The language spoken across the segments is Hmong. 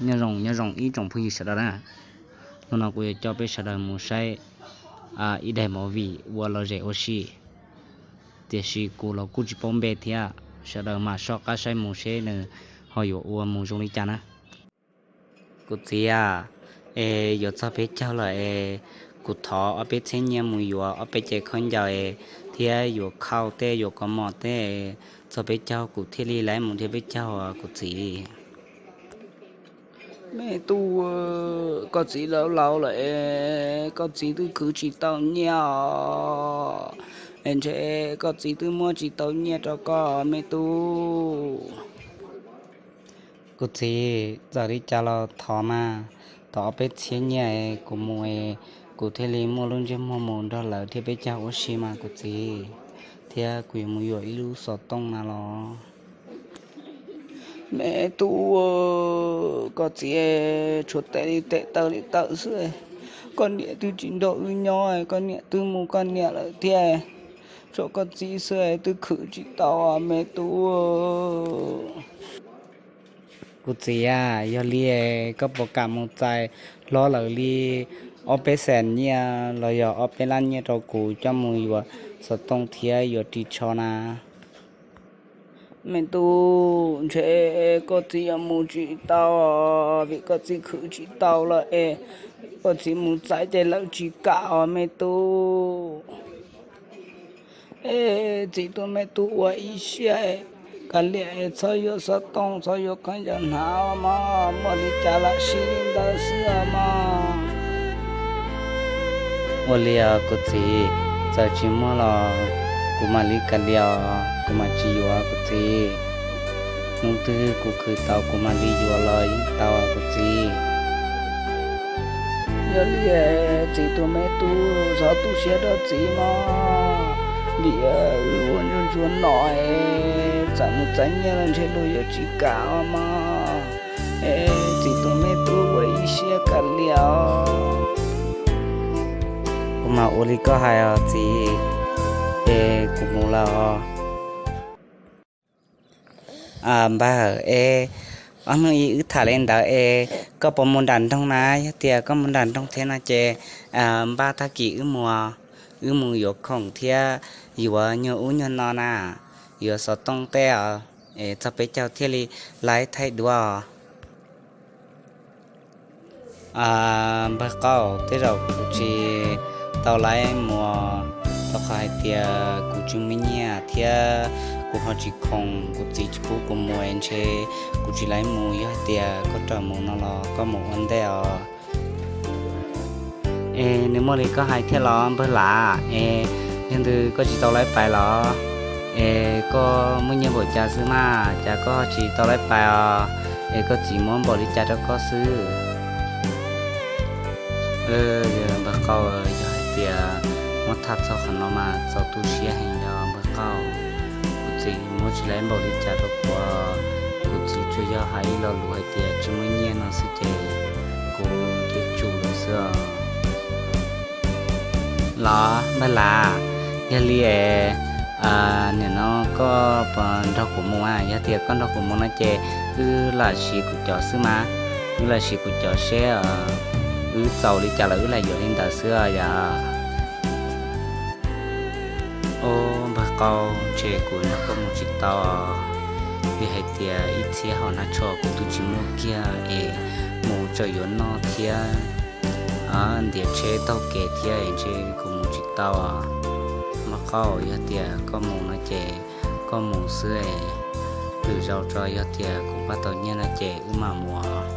Nyob zoo, nyob zoo ib tsoom phooj ywg sawv daws na. Hnub no kuv yuav coj peb sawv daws mus saib ib daim movie ua los zem ua si, tiam sis kuv los kuj tsis paub npe thiab. Sawv daws mam soj qab saib mus seb nws ho yuav ua mus zoo li cas na. Kuv txiv a, es yuav txog peb caug lawm es kuv thov ob peb txhiab nyiaj mus yuav ob peb cev khaub ncaws thiab yuav khau tej yuav kaus mom tej, txog peb caug kuv thiaj li laiv mus thiab peb caug kuv txiv. Me tub, koj txiv laus laus lawm es koj txiv twb khwv tsis tau nyiaj os, es ntshe koj txiv twb muab tsis tau nyiaj rau koj me tub. Kuv txiv, txawm li cas los thov mas, thov ob peb txhiab nyiaj kuv mus, kuv thiaj li muaj lub ntsej muag mus nrog lawv thiab peb caug ua si mas kuv txiv, thiab kuv yuav mus yuav ib lub xov tooj na los. Me tub, koj txiv tshuav tes li tes taw li taw xwb, koj niam twb tsis nrog wb nyob, koj niam twb mus koj niam lawm thiab, tshuav koj txiv xwb twb khwv tsis tau me tub. Kuv txiv a, yog li koj puas kam mus txais hlob lawv li ob peb xees nyiaj los yog ob peb lab nyiaj rau kuv coj mus yuav xov tooj thiab yuav ris tsho na? Me tub, ntshe koj txiv yuav mus tsis tau, vim koj txiv khwv tsis tau lawm es koj txiv mus txais ces lawv tsis kam os me tub. Es txiv tus me tub ua ib siab, kav liam es txhob yuav xov tooj txhob yuav khaub ncaws hnav mog, muaj li cas lam siv li ntawd xwb os mog. Ua li os kuv txiv, txawm tsis muaj los kuv mam li kav liam, kuv mam tsis yuav kuv txiv. Hnub twg kuv khwv tau kuv mam li yuav los yeej tau kuv txiv. Yog li txiv tus me tub txhob tu siab rau txiv mog, vim wb ua ntsuag ntsuag no es txawm mus txais nyiaj los ntshe luag yuav tsis kam os mog. Es txiv tus me tub ua ib siab kav liam os. Kuv mam ua li koj hais os txiv, es kuv mus lawm os. Npawg, es ob hnub ib wb tham li ntawd es koj puas mus nram nroog na? Yog tias koj mus nram nroog thiab no ces npaj tag kis wb mus, wb mus yuav khoom thiab yuav nyuag ub nyuag no na, yuav xov tooj tej os, es txog peb caug thiaj li laib thaij duab. Npawg Qaub, tej zaum kuv tsis tau laib mus, rau qhov hais tias kuv tsis muaj nyiaj thiab kuv ho tsis khoom, kuv txiv tsis pub kuv mus es ntshe kuv tsis laib mus. Yog hais tias koj raws mus no los koj mus ua ntej os. Es nws muaj li koj hais thiab los npawg Lav? Es yog ntawd koj tsis tau laib pais los? Es koj muaj nyiaj npaum cas xwb mas cas koj tsis tau laib pais os? Es koj txiv muab npaum li cas rau koj xwb? Npawg Qaub, yog hais tias muab tham txog qhov no mas txaus tu siab heev os npawg Qaub. Kuv txiv muab tsis laib npaum li cas rau kuv, kuv txiv tsuas yog hais ib lo lus hais tias tsis muaj nyiaj no xwb ces kuv cia tsum lawm xwb os. Los npawg Lav, yog li es nim no koj puas nrog kuv mus? Yog tias koj nrog kuv mus no ces wb lam siv kuv cov xwb mas, wb lam siv kuv cov seb wb txaus li cas los wb lam yuav li ntawd xwb os yom. Os npawg Qaub, ntshe kuv nrog koj mus tsis tau, vim hais tias ib txhiab hom nab tsho kuv twb tsis muaj kiag es mus tseem yuav noj thiab ntiav tsheb taug kev thiab es ntshe kuv mus tsis tau. Npawg Qaub, yog tias koj mus no ces koj mus xwb, lwm zaus tso yog tias kuv npaj tau nyiaj no ces wb mam mus.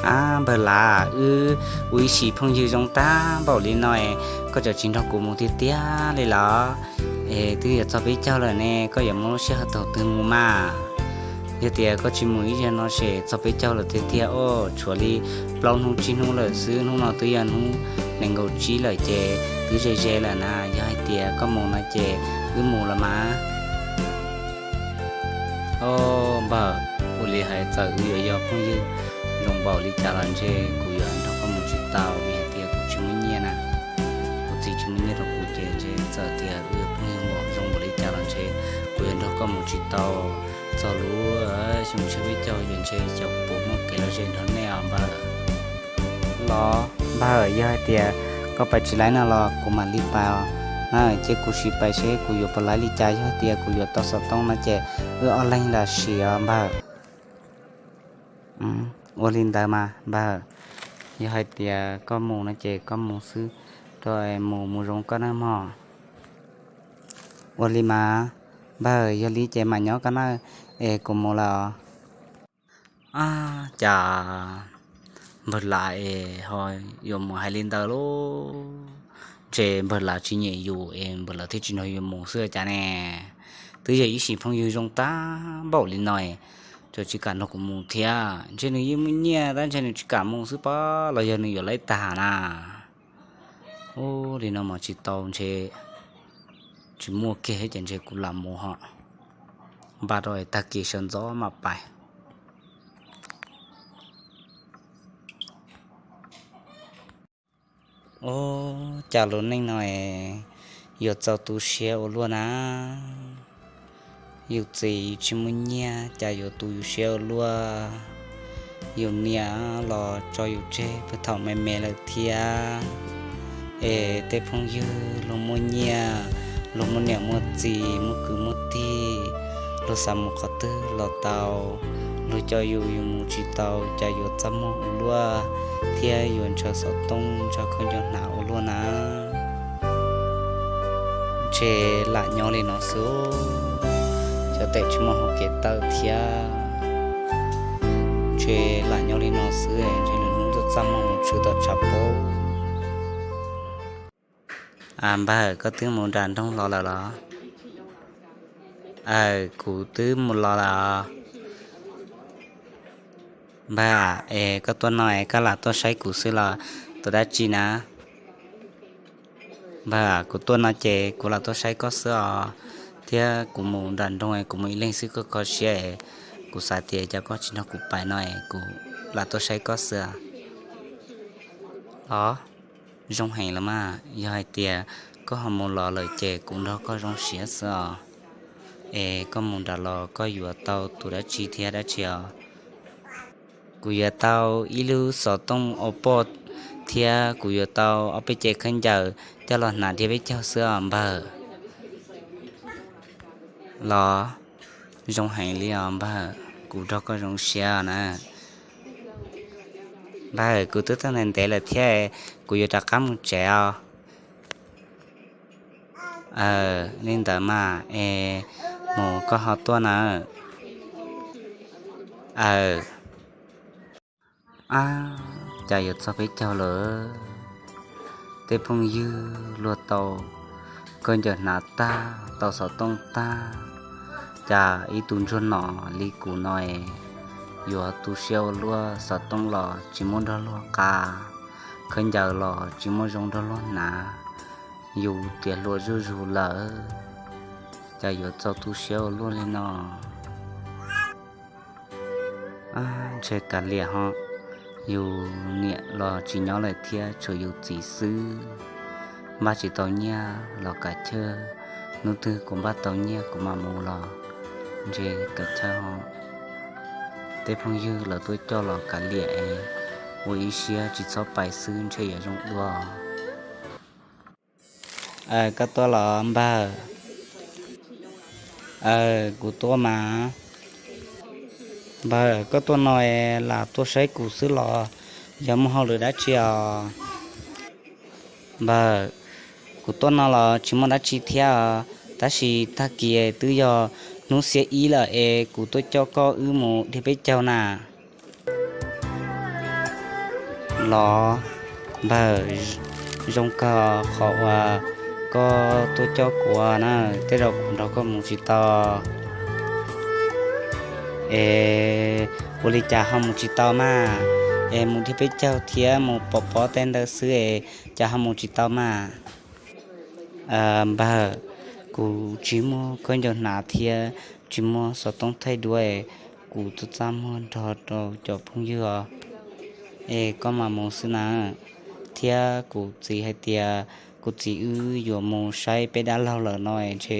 Ab npawg Lav, wb ua ib sim phooj ywg zoo tag npaum li no es koj tseem tsis nrog kuv mus tiag tiag li los? Es twb yuav txog peb caug lawm ne, koj yuav muaj lub sij hawm thaum twg mus mas? Yog tias koj tsis mus ib zaug no ces txog peb caug lawm tiag tiag os, tshuav li plaub hnub tsib hnub lawm xwb, hnub no twb yog hnub nees nkaum tsib lawm ces twb ze ze lawm na. Yog hais tias koj mus no ces wb mus los mas. Os npawg, ua li hais txawm wb yuav yog phooj ywg zoo npaum li cas los ntshe kuv yuav nrog koj mus tsis tau vim hais tias kuv tsis muaj nyiaj na. Kuv txiv tsis muaj nyiaj rau kuv ces ntshe txawm tias wb yog phooj ywg npaum zoo npaum li cas los ntshe kuv yuav nrog koj mus tsis tau txog lub Ntshe peb caug ces ntshe xyov puas muaj kev lom zem nrog nej os npawg. Los npawg, yog hais tias koj pais tsis laib no los kuv mam li pais os. Na, cia kuv sim pais seb kuv yuav puas laib li cas, yog tias kuv yuav tau xov tooj no ces wb ob leeg lam sim os npawg. Ua li ntawd mas npawg, yog hais tias koj mus no ces koj mus xwb, rau mus mus zoo koj nawb mog. Ua li mas npawg, yog li ces mam nyob koj nawb, es kuv mus lawm os. Ab, cas npawg Lam es ho yuav mus hais li ntawd lauj? Ntshe npawg Lam tsis nyiam yus es npawg Lam thiaj tsis nrog yus mus xwb cas ne. Twb yog ib sim phooj ywg zoo tag npaum li no, tseem tsis kam nrog kuv mus thiab. Ntshe nws yeej muaj nyiaj tab ntshe nws tsis kam mus xwb pob, los yog nws yuav laib tag na. Ub, li no mas tsis tau, ntshe tsis muaj kiag ces ntshe kuv lam mus ho, npaj rau tag kis sawv ntxov mam pais. Ub, cas lub neej no es yuav txaus tu siab ua luaj na. Yus txiv tsis muaj nyiaj cas yuav tu yus siab ua luaj. Yus niam los tso yus tseg puag thaum me me lawm thiab. Es tej phooj ywg luag muaj nyiaj, luag muaj niam muaj txiv, muaj kwv muaj tij, luag xav mus qhov twg los tau. Luag coj yus, yus mus tsis tau, cas yuav txaj muag ua luaj thiab yuav ntshaw xov tooj ntshaw khaub ncaws hnav ua luaj na. Ntshe lam nyob li no xwb, xyov tes tsis muaj hau kev tawm thiab. Ntshe lam nyob li no xwb, ntshe lwm hnub tuaj txaj muag mus tshwm tom tshav pob. Npawg, koj twb mus nram nroog los lawm los? Aws, kuv twb mus los lawm os. Npawg, es koj tuaj no es koj lam tuaj saib kuv xwb los tus dab tsi na? Npawg, kuv tuaj no ces kuv lam tuaj saib koj xwb os, thiab kuv mus nram nroog es kuv mus ib leeg xwb koj kho siab es kuv xav tias cas koj tsis nrog kuv pais no es kuv lam tuaj saib koj xwb. Os, zoo heev los mas, yog hais tias koj ho mus los lawm ces kuv nrog koj zoo siab xwb os. Es koj mus nram los koj yuav tau tus dab tsi thiab dab tsi os? Kuv yuav tau ib lub xov tooj Oppo thiab kuv yuav tau ob peb cev khaub ncaws coj los hnav dhia peb caug xwb os npawg. Los, zoo heev li os npawg, kuv nrog koj zoo siab na. Npawg, kuv twb tuaj ntev ntev lawm thiab, kuv yuav rov qab mus tsev os. Aws, li ntawd mas es mus koj ho tuaj nawb. Aws. Ab, cas yuav txog peb caug lawm, tej phooj ywg luag tau khaub ncaws hnav tag, tau xov tooj tag, cas ib tug ntsuag nom li kuv no es yuav tu siab ua luaj, xov tooj los tsis muaj nrog luag nqa, khaub ncaws los tsis muaj zoo nrog luag hnav, yus tias hluas zuj zus lawm, cas yuav txaus tu siab ua luaj li no. Ntshe kav liam ho, yus niam los tsis nyob lawm thiab tshuav yus txiv xwb, npaj tsis tau nyiaj los kav chawj, hnub twg kuv npaj tau nyiaj kuv mam mus los ntshe kav chawj ho. Tej phooj ywg lawv tuaj coj los kav liam es ua ib siab tsis txhob pais xwb ntshe yuav zoo dua. Koj tuaj los npawg? Aws, kuv tuaj mas. Npawg, koj tuaj no es lam tuaj saib kuv xwb los yog muaj hauj lwm dab tsi os? Npawg, kuv tuaj no los tsis muaj dab tsi thiab os, tab sis tag kis twb yog hnub xiab ib lawm es kuv tuaj coj koj wb mus dhia peb caug na. Los, npawg, zoo kawg qhov uas koj tuaj coj kuv na, tej zaum kuv nrog koj mus tsis tau. Es ua li cas ho mus tsis tau mas? Es mus dhia peb caug thiab mus pov pob tej ntawd xwb es cas ho mus tsis tau mas? Npawg, kuv tsis muaj khaub ncaws hnav thiab tsis muaj xov tooj thaij duab, kuv txaj txaj muag nrog rau cov phooj ywg os. Es koj mam mus xwb na, thiab kuv txiv hais tias kuv txiv wb yuav mus saib peb dab laug lawm no es ntshe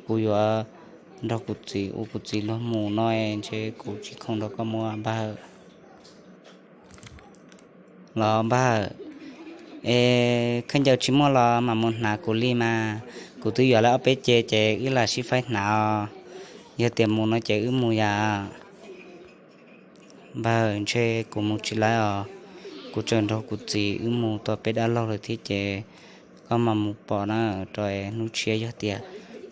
kuv yuav nrog kuv txiv ua kuv txiv luag mus no, ntshe kuv tsis khoom nrog koj mus npawg. Los npawg, es khaub ncaws tsis muaj los mam mus hnav kuv li mas, kuv twb yuav lawm ob peb ce ces wb lam sib faib hnav os. Yog tias mus no ces wb mus yam. Npawg, ntshe kuv mus tsis laib os, kuv tseem nrog kuv txiv wb mus tau peb dab laug lawm thiab ces koj mam mus pom na, rau hnub tshiab yog tias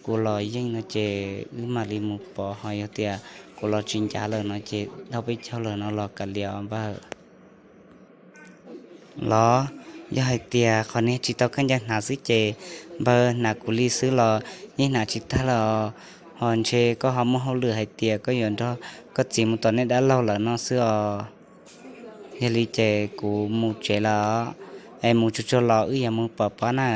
kuv los yeej no ces wb mam li mus pom, ho yog tias kuv los tsis ncav lawm no ces dhau peb caug lawm no los kav liam os npawg. Los, yog hais tias qhov niag tsis tau khaub ncaws hnav xwb ces npawg hnav kuv li xwb los yeej hnav tsis tag lawm os. Ho ntshe koj ho muaj hauj lwm hais tias koj yuav nrog koj txiv mus tom nej dab laug lawm no xwb os. Yog li ces kuv mus tsev lawm os, es mus tsuag tsuag los wb yuav mus pom pob na.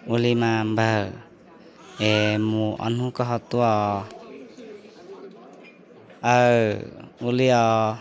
Ua li mas npawg, es mus ob hnub koj ho tuaj. Aw, ua li os.